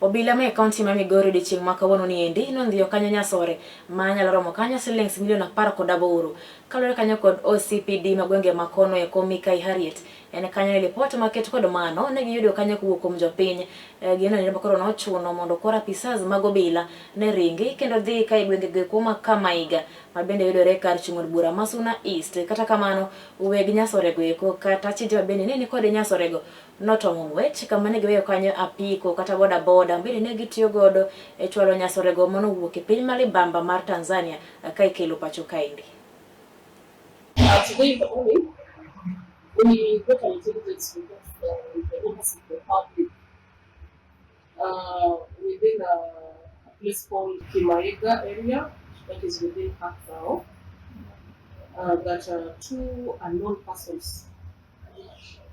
Obila ma e kaunti ma Migori odiochieng' ma kawuono ni endi nondhiyo kanyo nyasore ma nyalo romo kanyo silings milion 18. Kaluwore kanyo kod OCPD ma gwenge ma kono eko Mikai Harriet, en kanyo ni lipot maket kod mano ne giyudo kanyo kowuok kuom jopiny. Gino endo ma koro nochuno mondo koro apisas mag obila ne ringi kendo dhi ka e gwenge go eko ma Kamaiga ma bende yudore kar chung' od bura ma Suna East. Kata kamano, weg nyasorego eko kata achije ma bende ne ni kod nyasorego notong'o ng'wech kama ne giweyo kanyo apiko kata boda boda bende ne gitiyo godo e chwalo nyasorego manowuok e piny ma libamba mar Tanzania ka ikelo pacho kaendi. Today in the morning, we got an intelligence report from the members of the public within a place called Kimaiga area, that is within Kakrao, that two unknown persons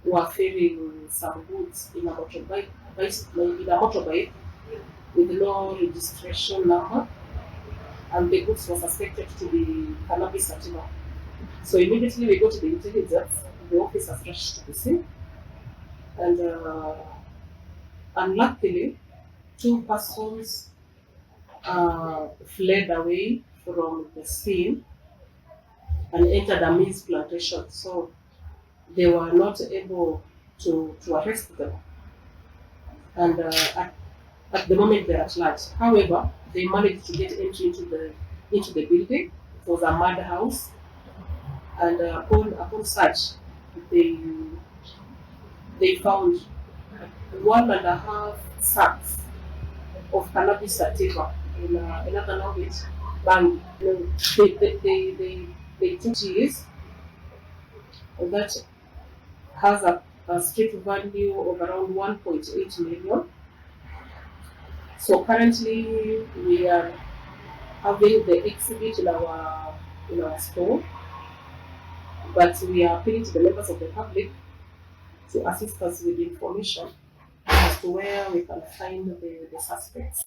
were ferrying some goods in a motorbike, in a motorbike with no registration number, and the goods were suspected to be cannabis sativa. So immediately we got the intelligence, the officers rushed to the scene, and unluckily, two persons fled away from the scene and entered a maize plantation. So they were not able to arrest them. And at the moment they're at large. However, they managed to get entry into the building. It was a mud house. And upon search, they found 1.5 sacks of cannabis sativa, in another language, bangi. They took cheese that has a street value of around 1.8 million. So currently we are having the exhibit in our store, but we are appealing to the members of the public to assist us with information as to where we can find the suspects.